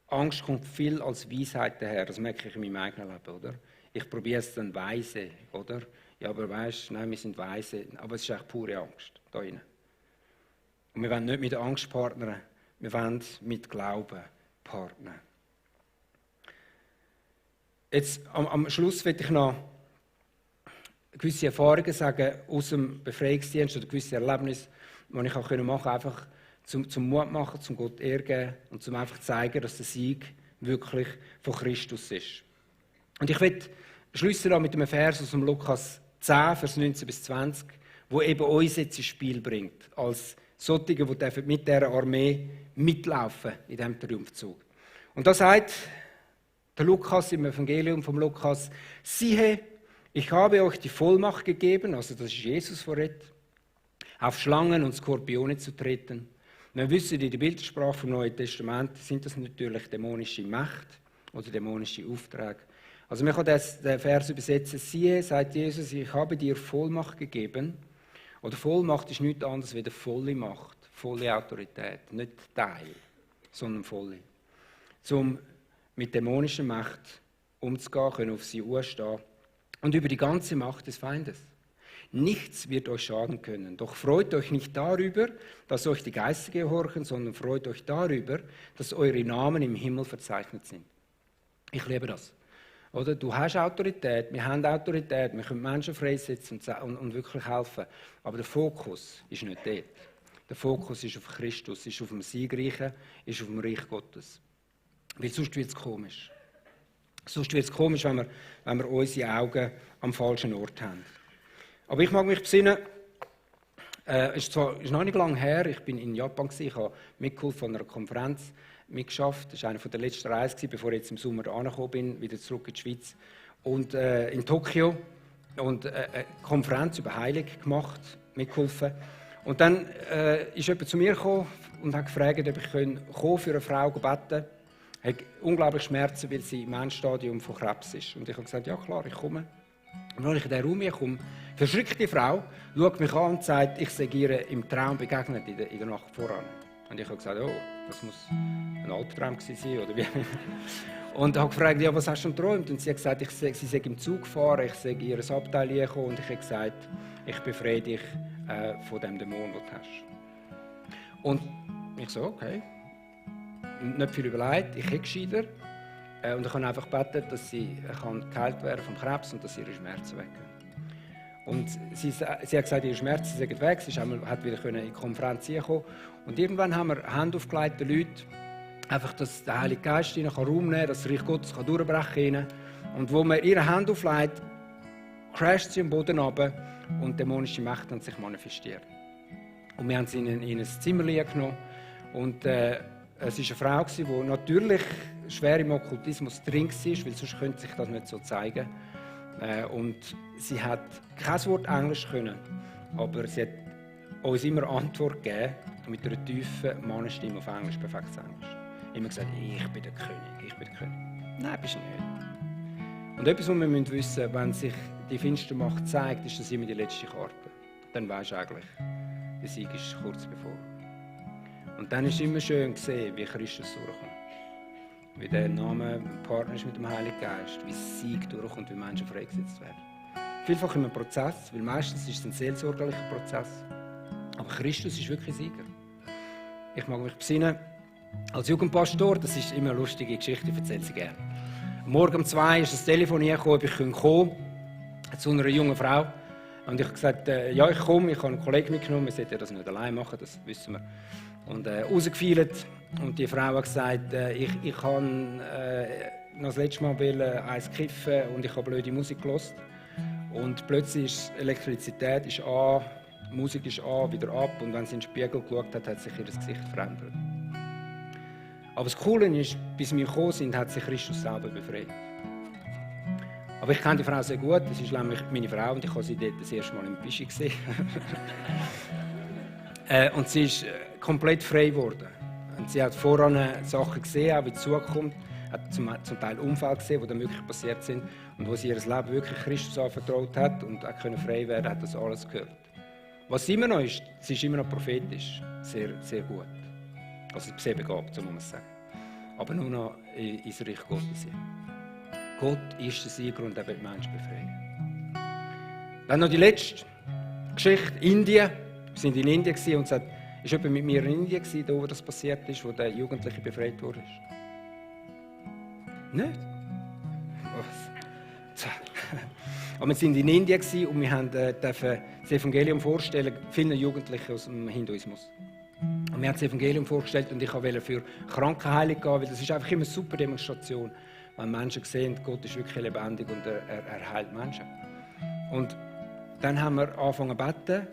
Angst kommt viel als Weisheit daher, das merke ich in meinem eigenen Leben, oder? Ich probiere es dann weise, oder? Ja, aber weißt du, nein, wir sind weise, aber es ist echt pure Angst da drin. Und wir wollen nicht mit Angst partnern, wir wollen mit Glauben partnern. Jetzt am Schluss will ich noch gewisse Erfahrungen sagen aus dem Befreiungsdienst oder gewisse Erlebnisse, die ich auch machen konnte, einfach zum Mut machen, zum Gott ehren und zum einfach zeigen, dass der Sieg wirklich von Christus ist. Und ich will schließen mit einem Vers aus dem Lukas 10, Vers 19 bis 20, wo eben uns jetzt ins Spiel bringt, als solche, die mit dieser Armee mitlaufen in diesem Triumphzug. Und da sagt der Lukas im Evangelium vom Lukas: Siehe, ich habe euch die Vollmacht gegeben, also das ist Jesus vorredet, auf Schlangen und Skorpione zu treten. Wir wissen, in der Bildersprache vom Neuen Testament sind das natürlich dämonische Macht oder dämonische Aufträge. Also man kann den Vers übersetzen: Siehe, sagt Jesus, ich habe dir Vollmacht gegeben. Oder Vollmacht ist nichts anderes als volle Macht, volle Autorität. Nicht Teil, sondern volle. Um mit dämonischer Macht umzugehen, können auf sie anstehen. Und über die ganze Macht des Feindes. Nichts wird euch schaden können. Doch freut euch nicht darüber, dass euch die Geister gehorchen, sondern freut euch darüber, dass eure Namen im Himmel verzeichnet sind. Ich liebe das. Oder? Du hast Autorität, wir haben Autorität, wir können Menschen freisetzen und wirklich helfen. Aber der Fokus ist nicht dort. Der Fokus ist auf Christus, ist auf dem Siegreichen, ist auf dem Reich Gottes. Weil sonst wird es komisch. Sonst wird es komisch, wenn wir unsere Augen am falschen Ort haben. Aber ich mag mich besinnen, es ist noch nicht lange her, ich war in Japan, ich habe mitgeholfen an einer Konferenz mitgeschafft. Das war eine der letzten Reisen, bevor ich jetzt im Sommer angekommen bin, wieder zurück in die Schweiz. Und in Tokio und eine Konferenz über Heilung gemacht, mitgeholfen. Und dann ist jemand zu mir gekommen und hat gefragt, ob ich für eine Frau beten kann. Sie hat unglaublich Schmerzen, weil sie im Endstadium von Krebs ist. Und ich habe gesagt, ja klar, ich komme. Und als ich in diesen Raum komme, verschrickt die Frau, schaut mich an und sagt, ich sei ihr im Traum begegnet in der Nacht voran. Und ich habe gesagt, oh, das muss ein Albtraum gewesen sein. Oder wie? Und habe gefragt, ja, was hast du geträumt? Und sie hat gesagt, sie sei im Zug gefahren, ich sei in ihr Abteil gekommen und ich habe gesagt, ich befreie dich von dem Dämon, den du hast. Und ich so, okay. Nicht viel überlegt, ich hätte gescheiter. Und ich habe einfach gebeten, dass sie geheilt werden vom Krebs und dass ihre Schmerzen weggehen. Und sie hat gesagt, ihre Schmerzen sind weg, sie hat wieder in die Konferenz kommen. Und irgendwann haben wir Hand aufgelegt, den Leuten, einfach, dass der Heilige Geist ihnen Raum nehmen kann, dass das Reich Gottes durchbrechen kann. Und wo man ihre Hand auflegt, crasht sie am Boden runter und dämonische Mächte haben sich manifestiert. Und wir haben sie in ein Zimmer genommen. Und es war eine Frau, die natürlich schwer im Okkultismus drin war, weil sonst könnte sich das nicht so zeigen. Und sie hat kein Wort Englisch können, aber sie hat uns immer Antwort gegeben mit einer tiefen Mannenstimme auf Englisch, perfektes Englisch. Immer gesagt, ich bin der König, ich bin der König. Nein, bist du nicht. Und etwas, was wir wissen müssen, wenn sich die finstere Macht zeigt, ist das immer die letzte Karte. Dann weisst du eigentlich, der Sieg ist kurz bevor. Und dann ist es immer schön zu sehen, wie Christus durchkommt. Wie der Name Partner ist mit dem Heiligen Geist, wie Sieg durchkommt, wie Menschen freigesetzt werden. Vielfach in einem Prozess, weil meistens ist es ein seelsorgerlicher Prozess. Aber Christus ist wirklich Sieger. Ich mag mich besinnen, als Jugendpastor, das ist immer eine lustige Geschichte, ich erzähle sie gerne. Morgen um 2 ist das Telefon gekommen, ob ich kommen kann, zu einer jungen Frau. Und ich habe gesagt, ja, ich komme, ich habe einen Kollegen mitgenommen, wir sollten das nicht allein machen, das wissen wir. Und rausgefeilt. Und die Frau hat gesagt, ich kann noch das letzte Mal eins kiffen und ich habe blöde Musik gehört. Und plötzlich ist Elektrizität ist an, Musik ist an, wieder ab. Und wenn sie in den Spiegel geschaut hat, hat sich ihr Gesicht verändert. Aber das Coole ist, bis wir gekommen sind, hat sich Christus selber befreit. Aber ich kenne die Frau sehr gut, das ist nämlich meine Frau und ich habe sie dort das erste Mal im Pischi gesehen. Und sie ist komplett frei geworden. Und sie hat voran Sachen gesehen, auch wie die Zukunft, hat zum Teil Unfälle gesehen, die dann wirklich passiert sind und wo sie ihr Leben wirklich Christus anvertraut hat und auch frei werden, hat das alles gehört. Was sie immer noch ist, sie ist immer noch prophetisch, sehr, sehr gut. Also sehr begabt, so muss man sagen. Aber nur noch ins Reich Gottes. Gott ist der Sieger und er wird die Menschen befreien. Dann noch die letzte Geschichte, Indien. Wir waren in Indien und es war jemand mit mir in Indien, da wo das passiert ist, wo der Jugendliche befreit wurde. Nicht? Was? Aber wir waren in Indien und wir durften das Evangelium vorstellen, vielen Jugendlichen aus dem Hinduismus. Und wir haben das Evangelium vorgestellt und ich wollte für Krankenheilung gehen, weil das ist einfach immer eine super Demonstration, wenn Menschen sehen, Gott ist wirklich lebendig und er heilt Menschen. Und dann haben wir angefangen zu beten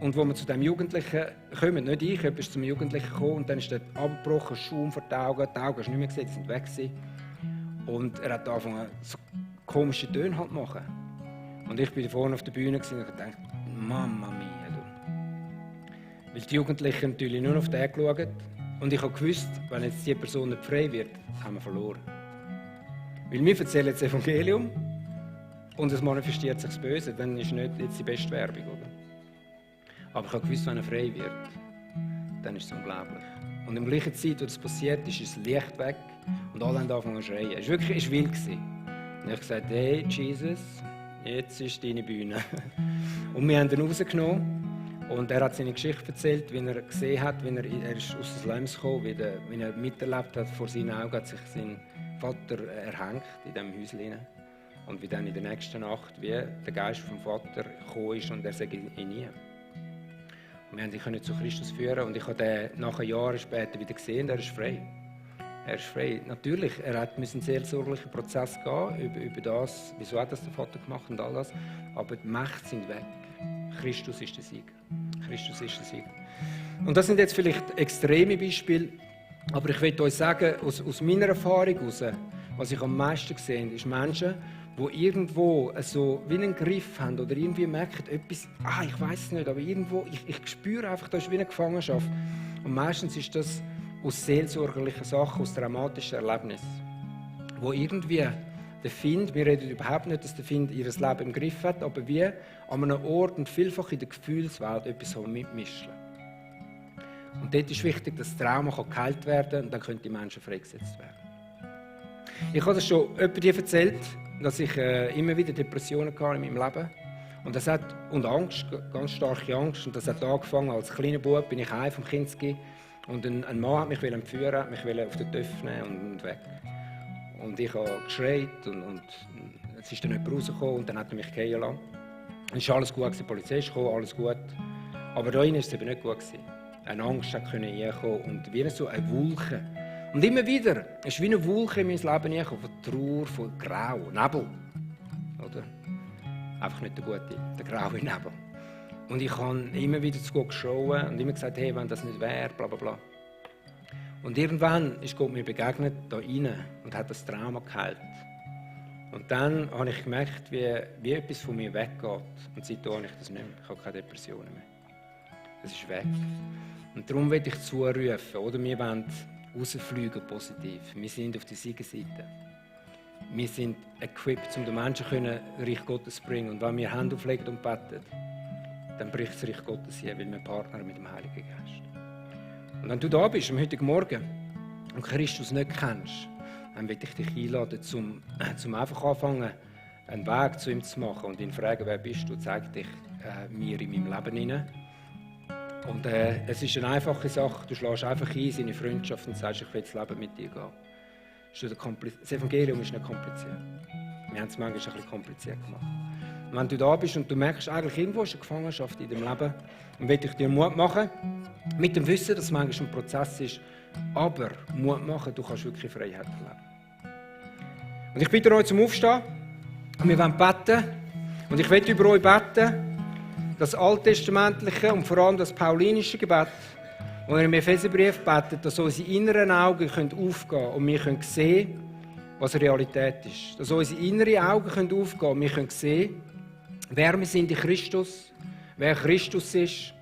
und als wir zu dem Jugendlichen kommen, nicht ich, jemand ist zum Jugendlichen gekommen und dann ist der abgebrochen, Schaum vor die Augen hast du nicht mehr gesehen, die sind weg gewesen. Und er hat angefangen, so komische Töne halt zu machen. Und ich bin vorne auf der Bühne und dachte, Mama mia. Weil die Jugendlichen natürlich nur auf den geschaut. Und ich habe gewusst, wenn jetzt diese Person nicht frei wird, haben wir verloren. Weil wir erzählen das Evangelium und es manifestiert sich das Böse, dann ist nicht jetzt die beste Werbung, oder? Aber ich habe gewusst, wenn er frei wird, dann ist es unglaublich. Und in der gleichen Zeit, wo das passiert ist, ist das Licht weg und alle haben angefangen zu schreien. Es war wirklich wild. Und ich habe gesagt, hey Jesus, jetzt ist deine Bühne. Und wir haben ihn rausgenommen. Und er hat seine Geschichte erzählt, wie er gesehen hat, wie er ist aus dem Slums gekommen, wie er miterlebt hat, vor seinen Augen hat sich sein Vater erhängt in diesem Häuschen. Und wie dann in der nächsten Nacht, wie der Geist vom Vater gekommen ist und er sagt ihn nie. Und wir haben ihn zu Christus führen und ich habe ihn nach Jahren später wieder gesehen und er ist frei. Er ist frei. Natürlich, er hat einen seelsorglichen Prozess gehen über das, wieso hat das der Vater gemacht und all das, aber die Mächte sind weg. Christus ist der Sieger. Christus ist der Sieger. Und das sind jetzt vielleicht extreme Beispiele, aber ich möchte euch sagen, aus meiner Erfahrung heraus, was ich am meisten gesehen habe, ist Menschen, die irgendwo so wie einen Griff haben oder irgendwie merken, etwas, ich weiß es nicht, aber irgendwo, ich spüre einfach, da ist wie eine Gefangenschaft. Und meistens ist das aus seelsorgerlichen Sachen, aus dramatischen Erlebnissen, wo irgendwie der Find, wir reden überhaupt nicht, dass der Find ihr Leben im Griff hat, aber wie an einem Ort und vielfach in der Gefühlswelt etwas mitmischen. Und dort ist wichtig, dass das Trauma geheilt werden kann und dann können die Menschen freigesetzt werden. Ich habe das schon jemandem erzählt, dass ich immer wieder Depressionen hatte in meinem Leben. Und Angst, ganz starke Angst. Und das hat angefangen, als kleiner Bub bin ich heim vom Kinski und ein Mann hat mich entführen, hat mich auf den Töpf nehmen und weg. Und ich habe geschreit und es ist dann jemand rausgekommen und dann hat er mich fallen lassen. Es war alles gut, die Polizei ist gekommen, alles gut. Aber da war es eben nicht gut. Eine Angst konnte reinkommen und wie so eine Wolke. Und immer wieder, es ist wie eine Wolke in mein Leben reingekommen, von Trauer, von Grau, Nebel. Oder? Einfach nicht der gute, der graue Nebel. Und ich habe immer wieder zu Gott geschaut und immer gesagt, hey, wenn das nicht wäre, bla bla bla. Und irgendwann ist Gott mir begegnet, da rein, und hat das Trauma geheilt. Und dann habe ich gemerkt, wie etwas von mir weggeht. Und seitdem habe ich das nicht mehr. Ich habe keine Depressionen mehr. Das ist weg. Und darum will ich zurufen, oder? Wir wollen rausfliegen positiv. Wir sind auf der Siegerseite. Wir sind equipped, um den Menschen Reich Gottes zu bringen. Und wenn wir Hände auflegen und beten, dann bricht das Reich Gottes hier, weil wir Partner mit dem Heiligen Geist. Und wenn du da bist, am heutigen Morgen, und Christus nicht kennst, dann will ich dich einladen, zum einfach anfangen, einen Weg zu ihm zu machen und ihn fragen, wer bist du, zeig dich mir in meinem Leben hinein. Und es ist eine einfache Sache, du schlägst einfach ein, seine Freundschaft und sagst, ich will das Leben mit dir gehen. Das Evangelium ist nicht kompliziert. Wir haben es manchmal ein bisschen kompliziert gemacht. Und wenn du da bist und du merkst, eigentlich irgendwo ist eine Gefangenschaft in deinem Leben, dann will ich dir Mut machen, mit dem Wissen, dass es manchmal ein Prozess ist, aber Mut machen, du kannst wirklich Freiheit erleben. Und ich bitte euch zum Aufstehen. Und wir wollen beten. Und ich will über euch beten, das alttestamentliche und vor allem das paulinische Gebet, wo ihr im Epheserbrief betet, dass unsere inneren Augen aufgehen können und wir können sehen, was Realität ist. Dass unsere inneren Augen aufgehen können und wir können sehen, wer wir sind in Christus, wer Christus ist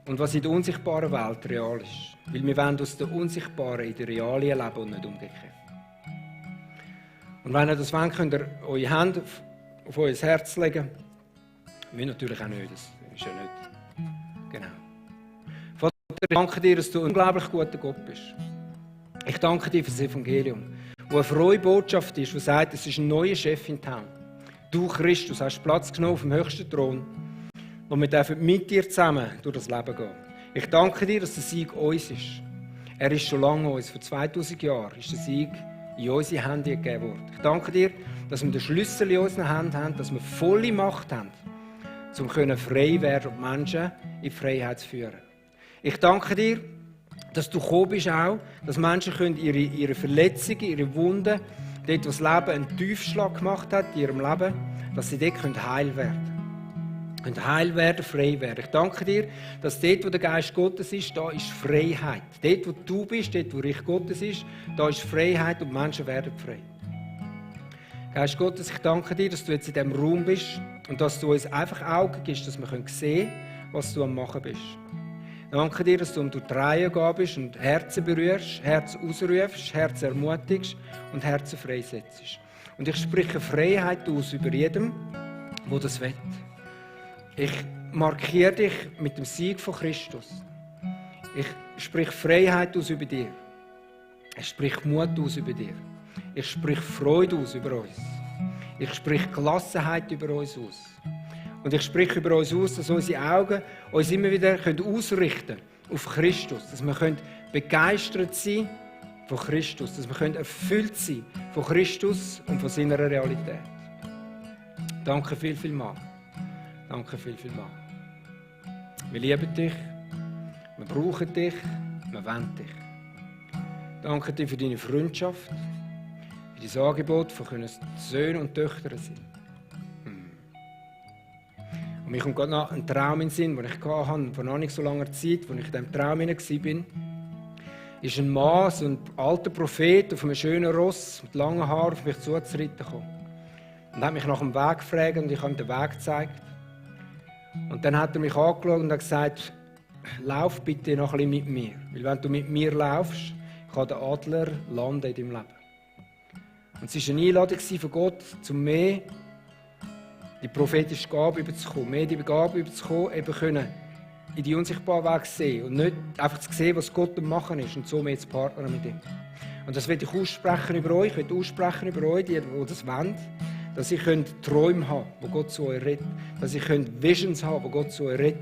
und was in der unsichtbaren Welt real ist. Weil wir wollen aus der Unsichtbaren in der Realien leben und nicht umgekehrt. Und wenn ihr das wollt, könnt ihr eure Hände auf euer Herz legen. Wir natürlich auch nicht, das ist ja nicht. Genau. Vater, ich danke dir, dass du ein unglaublich guter Gott bist. Ich danke dir für das Evangelium, wo eine frohe Botschaft ist, die sagt, es ist ein neuer Chef in Town. Du, Christus, hast Platz genommen auf dem höchsten Thron und wir dürfen mit dir zusammen durch das Leben gehen. Ich danke dir, dass der Sieg uns ist. Er ist schon lange uns, vor 2000 Jahren ist der Sieg in unsere Hände gegeben worden. Ich danke dir, dass wir den Schlüssel in unseren Händen haben, dass wir volle Macht haben, um frei werden und Menschen in Freiheit zu führen. Ich danke dir, dass du gekommen bist auch, dass Menschen ihre Verletzungen, ihre Wunden, dort, wo das Leben einen Tiefschlag gemacht hat in ihrem Leben, dass sie dort heil werden können. Heil werden, frei werden. Ich danke dir, dass dort, wo der Geist Gottes ist, da ist Freiheit. Dort, wo du bist, dort, wo Reich Gottes ist, da ist Freiheit und Menschen werden frei. Geist Gottes, ich danke dir, dass du jetzt in diesem Raum bist und dass du uns einfach Augen gibst, dass wir sehen können, was du am Machen bist. Ich danke dir, dass du durch die Reihe gehen bist und Herzen berührst, Herzen ausrufst, Herzen ermutigst und Herzen freisetzt. Und ich spreche Freiheit aus über jedem, der das will. Ich markiere dich mit dem Sieg von Christus. Ich spreche Freiheit aus über dir. Ich spreche Mut aus über dir. Ich spreche Freude aus über uns. Ich spreche Gelassenheit über uns aus. Und ich spreche über uns aus, dass unsere Augen uns immer wieder ausrichten können auf Christus. Dass wir begeistert sein von Christus. Dass wir erfüllt sein von Christus und von seiner Realität. Danke viel, viel mal. Danke viel, viel mal. Wir lieben dich. Wir brauchen dich. Wir wollen dich. Danke dir für deine Freundschaft. Für dein Angebot, von Söhne und Töchter sein. Und mir kommt gerade noch ein Traum in den Sinn, den ich hatte, vor noch nicht so langer Zeit, als ich in diesem Traum war. Ist ein Mann, so ein alter Prophet, auf einem schönen Ross mit langen Haaren auf mich zuzureiten gekommen. Und hat mich nach dem Weg gefragt und ich habe ihm den Weg gezeigt. Und dann hat er mich angeschaut und hat gesagt, lauf bitte noch ein bisschen mit mir. Weil wenn du mit mir laufst, kann der Adler landen in deinem Leben. Und es war eine Einladung von Gott, um mehr die prophetische Gabe überzukommen, mehr die Gabe überzukommen, eben können in die unsichtbare Welt sehen und nicht einfach zu sehen, was Gott am Machen ist und so mehr zu partnern mit ihm. Und das will ich aussprechen über euch, ich will aussprechen über euch, die das wollen, dass ihr Träume haben könnt, die Gott zu euch redet, dass ihr Visions haben, die Gott zu euch redet,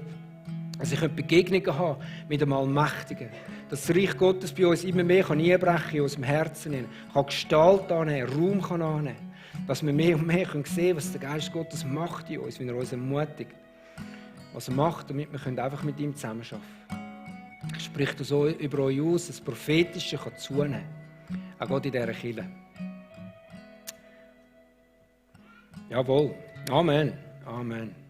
dass ihr Begegnungen haben mit dem Allmächtigen, dass das Reich Gottes bei uns immer mehr einbrechen in unserem Herzen, kann Gestalt annehmen, Raum kann annehmen, dass wir mehr und mehr sehen können, was der Geist Gottes macht in uns, wenn er uns ermutigt, was er macht, damit wir einfach mit ihm zusammenarbeiten können. Ich spreche das über euch aus, das Prophetische kann zunehmen, auch Gott in dieser Kirche. Jawohl. Amen. Amen.